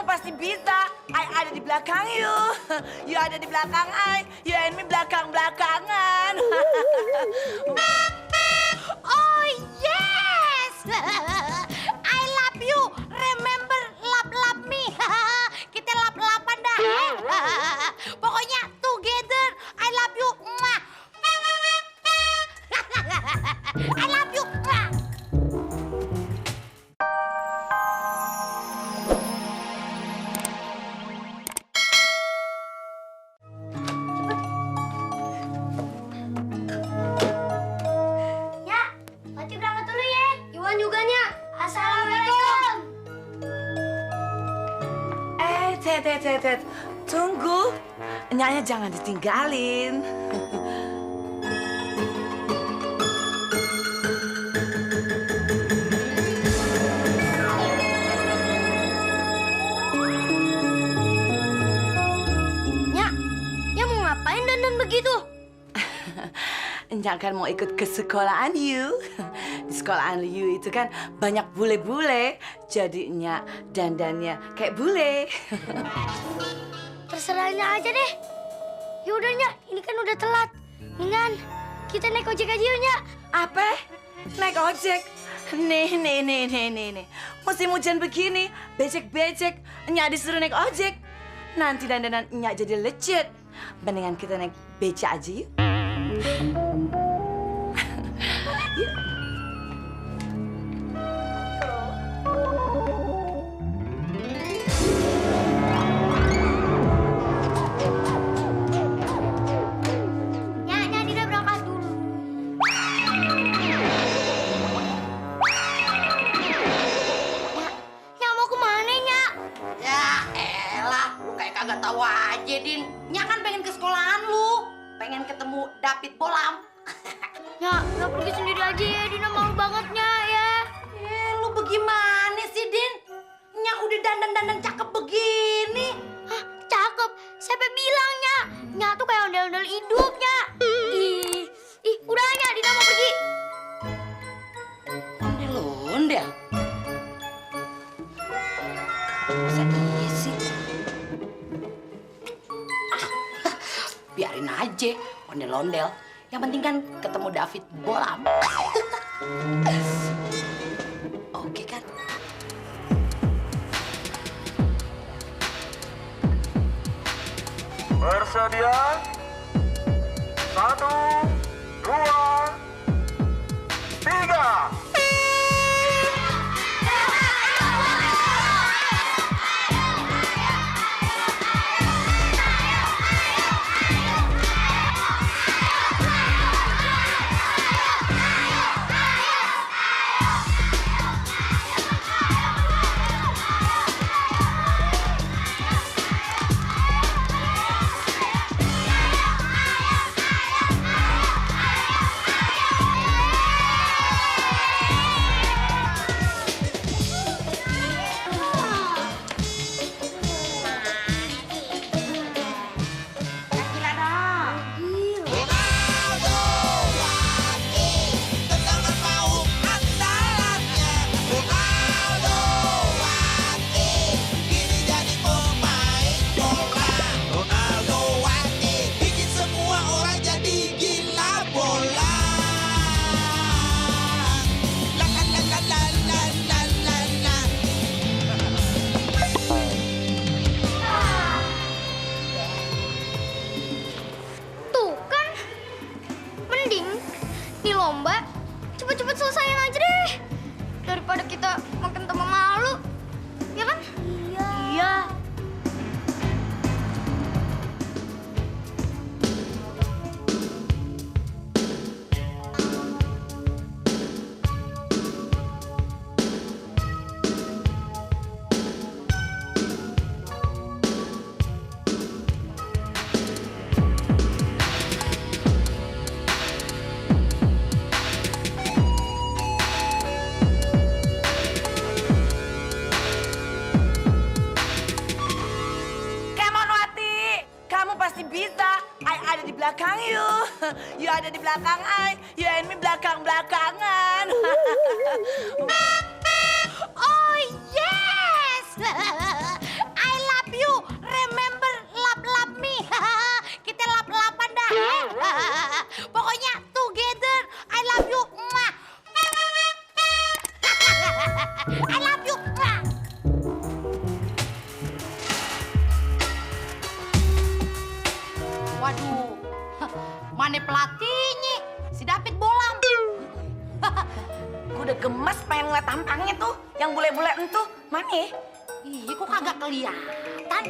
pasti bisa. I ada di belakang you. You ada di belakang I. You and me belakang-belakangan. Oh yes! I love you. Remember lap-lap me. Kita lap-lapan dah. Pokoknya together. I love you. I love you. Ya, Fatih berangkat dulu ya. Iwan juga, Nya. Assalamualaikum. Tet. Tunggu. Nyanya jangan ditinggalin. Nya mau ngapain dandan begitu? Nyak kan mau ikut ke sekolahan you. Di sekolahan you itu kan banyak bule-bule. Jadi Nyak dandannya kayak bule. Terserahnya aja deh. Yaudah, Nya, ini kan udah telat. Mendingan kita naik ojek aja yuk, Nya. Apa? Naik ojek? Nih. Musim hujan begini, becek-becek. Nyak disuruh naik ojek. Nanti dandanan Nyak jadi lecet. Mendingan kita naik beca aja yuk. Yuk. Nya, Dina berangkat dulu. Nya mau kemana, Nya? Ya elah, lu kayak kagak tahu aja, Din. Nya kan pengen ke sekolahan lu. Pengen ketemu David Bolam. Nya pergi sendiri aja ya, Dina malu banget, Nya, ya. Lu bagaimana sih, Din? Nya udah dandan-dandan cakep begini. Hah, cakep. Siapa bilang, Nya? Nya tuh kayak ondel-ondel hidup, Nya. Udah, Nya, Dina mau pergi. Ondel-ondel. Masa iya sih? Biarin aja, ondel-ondel. Yang penting kan ketemu David Bolam. Oke kan? Bersedia? 1, 2, 3. Tuh kan, mending nih lomba cepet-cepet selesaiin aja deh daripada kita makin tambah malu, ya kan? Iya. belakang you. You ada di belakang I. You and me belakang-belakangan. Oh yes! I love you. Waduh, mana pelatihnya? Si David Bolam. Gue udah gemes pengen ngeliat tampangnya tuh, yang bule-bule entuh. Mana? Ih, kok kagak kelihatan?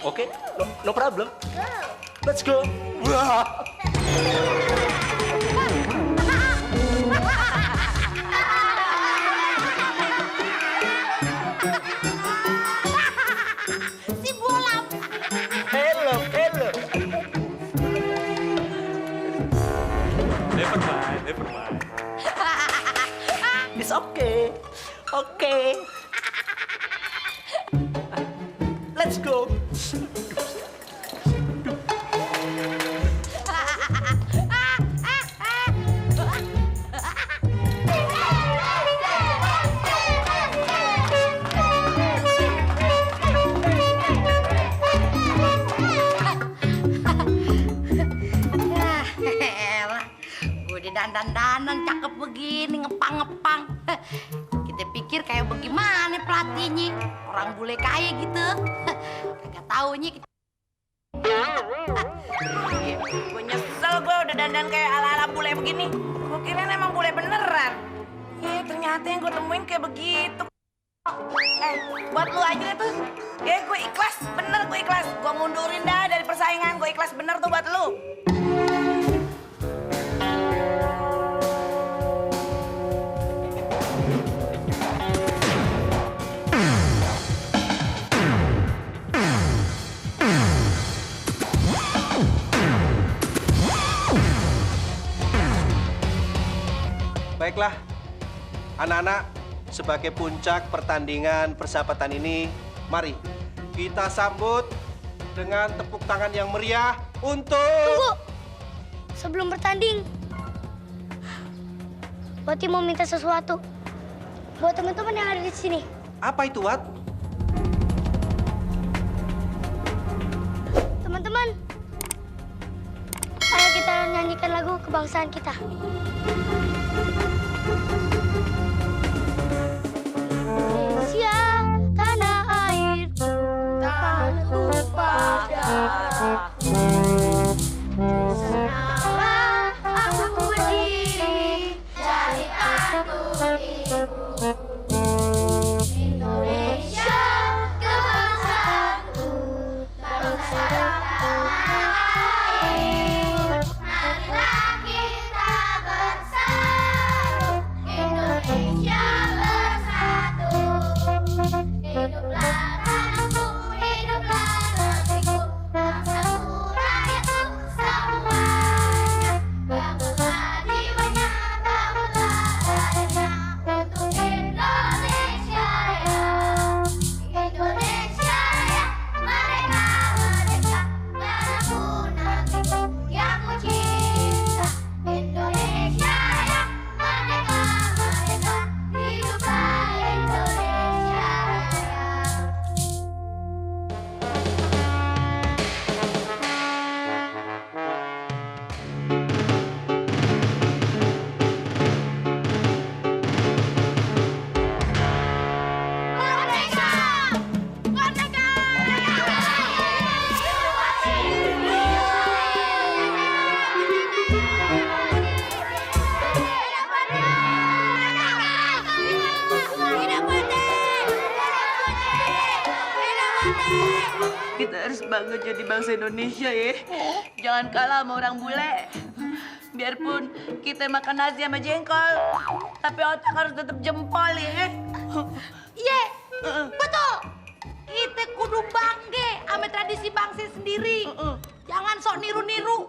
Okay, no problem. Let's go. Wah. Si Bolam. Hello. Never mind. It's okay. Let's go. Gue udah dandan-dandan cakep begini, ngepang-ngepang. Kita pikir kayak bagaimana pelatihnya, orang bule kaya gitu. Kagak taunya kita. Gue nyesel gue udah dandan kayak ala-ala bule begini. Gue kirain emang bule beneran. Ternyata yang gue temuin kayak begitu. Buat lu aja tuh. Gue ikhlas, bener gue ikhlas. Gue mundurin dah dari persaingan, gue ikhlas bener tuh buat lu. Baiklah, anak-anak, sebagai puncak pertandingan persahabatan ini, mari kita sambut dengan tepuk tangan yang meriah untuk... Tunggu! Sebelum bertanding, Wati mau minta sesuatu buat teman-teman yang ada di sini. Apa itu, Wat? Teman-teman, ayo kita nyanyikan lagu kebangsaan kita. Indonesia, tanah airku, tak lupa darahku. Senanglah aku berdiri dari atur ibu. Indonesia, kebangsaanku, bangsa tanah air. Marilah kita bersatu, Indonesia bersatu. Hiduplah tanahku, hiduplah negeriku, bangsaku, rakyatku semuanya. Bangunlah jiwanya, bangunlah rakyatnya untuk Indonesia ya. Indonesia ya, merdeka, merdeka, tanahku, negeriku yang ku cinta. Indonesia ya, merdeka, merdeka, hiduplah Indonesia ya. Merdeka! Merdeka! Kita harus bangga jadi bangsa Indonesia ya. Jangan kalah sama orang bule. Biarpun kita makan nasi sama jengkol, tapi otak harus tetap jempol ya. Iya, betul. Kita kudu bangga sama tradisi bangsa sendiri. Jangan sok niru-niru.